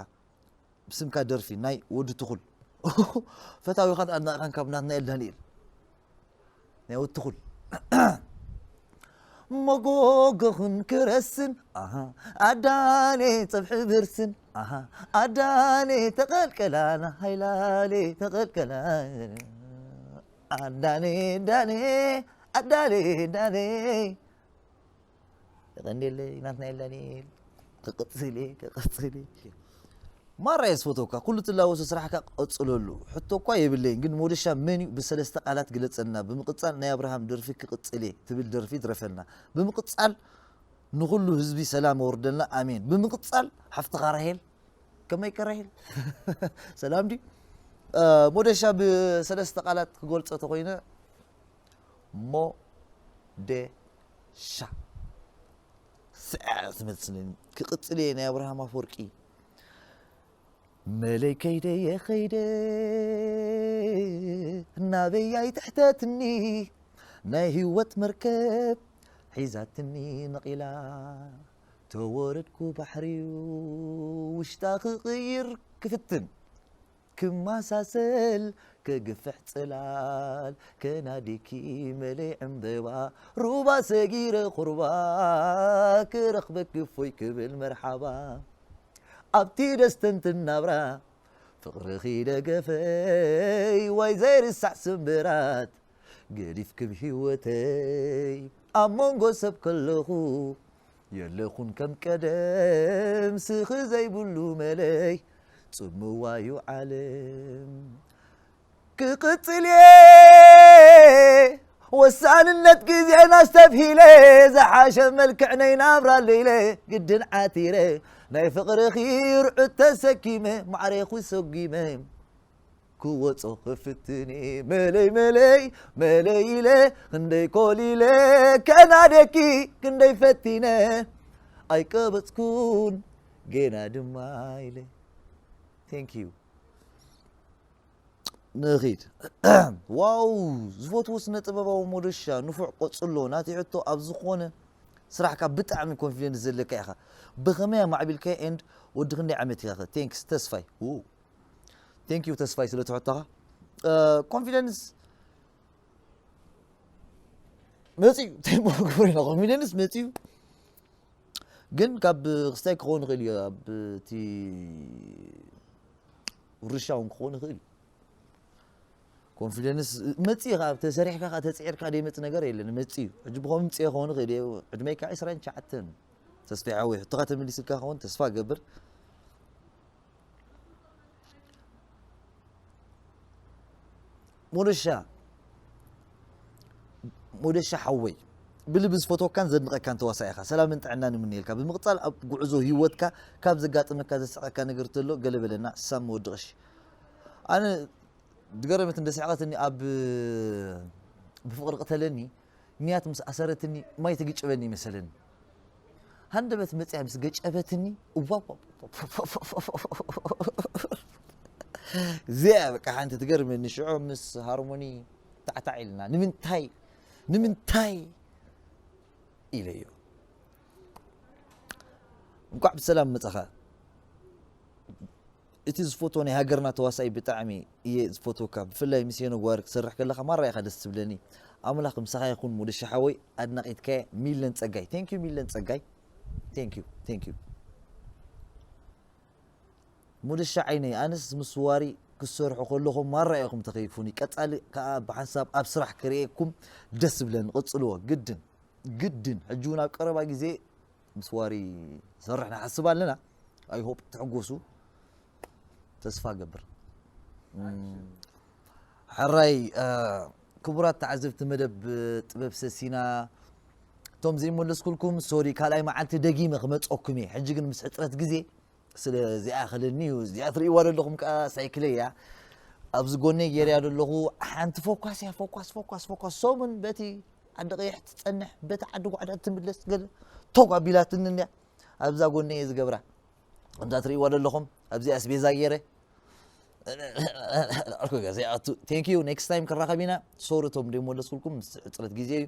ብስምካ ደርፊ ናይ ወዲ ትኹል። ፈታዊኻን ኣድናቒኻን ካብ ናትናኤል ዳንኤል። ናይ ወዲ ትኹል። መጎጎኽን ክረስን፣ ኣሃ፣ ኣዳኔ ጸብሒ ብርስን፣ ኣሃ፣ ኣዳኔ ተቐልቀላና፣ ሃይላሌ ተቐልቀላና። ኣዳኔ፣ ዳኔ፣ ኣዳኔ፣ ዳኔ። የቐንየለይ ናትና ኤልዳንኤል። ክቕጽል እየ፣ ክቕጽል እየ። ማራ እየ ዝፈተውካ፣ ኩሉ ትላወሶ ስራሕካ ቀጽለሉ። ሕቶ እኳ የብለይን፣ ግን ሞደሻ መን እዩ? ብሰለስተ ቃላት ግለጸልና። ብምቕጻል ናይ ኣብርሃም ደርፊ ክቕጽል እየ ትብል ደርፊ ድረፈልና። ብምቕጻል ንኹሉ ህዝቢ ሰላም ኣውርደልና፣ ኣሜን። ብምቕጻል ሓፍትኻ ራሄል፣ ከመይ ከ ራሄል? ሰላም ድዩ? እ፣ ሞደሻ ብሰለስተ ቃላት ክገልጾ ተኾይነ፣ ሞደሻ። ስዕ ትመስለኒ። ክቕጽል እየ ናይ ኣብርሃም ኣፈወርቂ። መለይ ከይደ የኸይደ ናበይ ኣይትሕተትኒ፣ ናይ ህይወት መርከብ ሒዛትኒ ነቒላ። ተወረድኩ ባሕሪ'ዩ ውሽጣ ክቕይር ክፍትን፣ ክመሳሰል ክግፍሕ ጽላል፣ ከናዲኪ መለይ ዕምበባ፣ ሩባ ሰጊረ ቁርባ፣ ክረኽበኪ እፎይ ክብል መርሓባ። ኣብቲ ደስተንትን ናብራ ፍቕርኺ ደገፈይ፣ ዋይ ዘይርሳዕ ስምብራት ገዲፍኪ ብህይወተይ። ኣብ መንጎ ሰብ ከለኹ የለኹን ከም ቀደም፣ ስኺ ዘይብሉ መለይ ጽምዋ እዩ ዓለም። ክቕጽል እየ ወሳንነት ግዜና ኣስተብሂለ፣ ዝሓሸ መልክዕ ናይ ናብራ ለይለ ግድን ዓቲረ፣ ናይ ፍቕርኺ ርዑት ተሰኪመ፣ ማዕሬኹ ሰጒመ ክወጾ ክፍትን እየ። መለይ መለይ መለይ ኢለ፣ ክንደይ ኮሊለ፣ ከናደኪ ክንደይ ፈቲነ፣ ኣይቀበጽኩን ገና ድማ ኢለ። Thank you። ንኺድ። ዋው፣ ዝፈትዎ ስነ ጥበባዊ ሞደሻ፣ ንፉዕ ቀጽሎ። ናተይ ሕቶ፣ ኣብ ዝኾነ ስራሕካ ብጣዕሚ ኮንፊደንስ ዘለካ ኢኻ። ብኸመይ ኣማዕቢልካዮ ኤንድ ወዲ ክንደይ ዓመት ኢኻ ኸ? ቴንክስ፣ ተስፋይ። ው። ቴንክ ዩ ተስፋይ ስለ ትሕቶኻ። እ፣ ኮንፊደንስ መጽዩ፣ እንታይ እሞ ክገብር ኢና? ኮንፊደንስ መጽዩ። ግን ካብ ክስታይ ክኸውን ይኽእል እዩ፣ ኣብ እቲ ውርሻ እውን ክኸውን ይኽእል እዩ። ኮንፊደንስ መጽዩ፣ ካብ ተሰሪሕካ፣ ካብ ተጽዒርካ ዘይመጽእ ነገር የለን፣ መጽዩ። ሕጂ ብኸምኡ ምጽእ ክኸውን ይኽእል እዩ። ዕድመይካ ዕስራን ትሽዓተን፣ ተስፋይ ሓወይ፣ ሕቶኻ ተመሊስልካ ክኸውን ተስፋ እገብር። ሞደሻ፣ ሞደሻ ሓወይ፣ ብልቢ ዝፈትወካን ዘድንቐካን ተዋሳኢ ኢኻ። ሰላምን ጥዕናን ይምነየልካ። ብምቕጻል ኣብ ጉዕዞ ህይወትካ ካብ ዘጋጠመካ ዘስሕቐካ ነገር ተሎ ገለ በለና። ሳሚ ወዲ ቀሺ። ኣነ ዝገረመትን ዘስሕቐትኒ ኣብ ብፍቕሪ ቅተለኒ ንያት ምስ ኣሰረትኒ ማይ ትግጭበኒ ይመሰለኒ። ሃንደበት መፅያ ምስ ገጨበትኒ እዋ እዚኣ በቃ ሓንቲ ትገርመኒ ሽዑ ምስ ሃርሞኒ ታዕታዕ ኢልና ንምንታይ ንምንታይ ኢለዮ። እንኳዕ ብሰላም መፀኻ። እቲ ዝፎቶ ናይ ሃገርና ተዋሳኢ ብጣዕሚ እየ ዝፎቶካ፣ ብፍላይ ምስ ሄኖ ጓር ክሰርሕ ከለኻ ማራ ኢኻ ደስ ትብለኒ። ኣምላኽ ምሳኻ ይኹን ሙድሻ ሓወይ፣ ኣድናቒትካ እየ። ሚለን ጸጋይ። Thank you ሚለን ጸጋይ። Thank you, thank you። ሙድሻ ዓይነይ፣ ኣነስ ምስ ዋሪ ክሰርሑ ከለኹም ማራ ኢኹም ተኸይፉኒ። ቀጻሊ ከኣ ብሓንሳብ ኣብ ስራሕ ክርእየኩም ደስ ዝብለኒ። ቅጽልዎ። ግድን፣ ግድን። ሕጂ እውን ኣብ ቀረባ ግዜ ምስ ዋሪ ሰርሕ ንሓስብ ኣለና። I hope ትሕጎሱ። ተስፋ ገብር። እም፣ ሕራይ፣ እ፣ ክቡራት ተዓዘብቲ መደብ ጥበብ ሰሲና፣ እቶም ዘይመለስኩልኩም ሶሪ፣ ካልኣይ መዓልቲ ደጊመ ክመፀኩም እየ። ሕጂ ግን ምስ ሕፅረት ግዜ ስለ እዚኣ ክልኒ እዩ። እዚኣ ትርእይዋ ዘለኹም ከዓ ሳይክለይ እያ። ኣብዚ ጎነይ ገይረያ ዘለኹ ሓንቲ ፎኳስ እያ። ፎኳስ፣ ፎኳስ፣ ፎኳስ። ሰሙን በቲ ዓዲ ቀይሕ ትፀንሕ፣ በቲ ዓዲ ጓዕዳ ትምለስ፣ ገለ ቶግ ኣቢላትኒ እንድያ። ኣብዛ ጎነይ እየ ዝገብራ። ከምዛ ትርእይዋ ዘለኹም፣ ኣብዚ ኣስቤዛ ገይረ። ኣልኮ ገዛ ይኣቱ። Thank you። Next time ክራኸብ ኢና። ሶሪ እቶም ደይመለስኩልኩም፣ ምስ ሕፅረት ግዜ እዩ።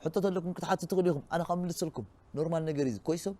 ሕቶ ተለኩም ክትሓቱ ትኽእሉ ኢኹም። ኣነ ካብ ምልሰልኩም። ኖርማል ነገር እዩ። ኮይሶም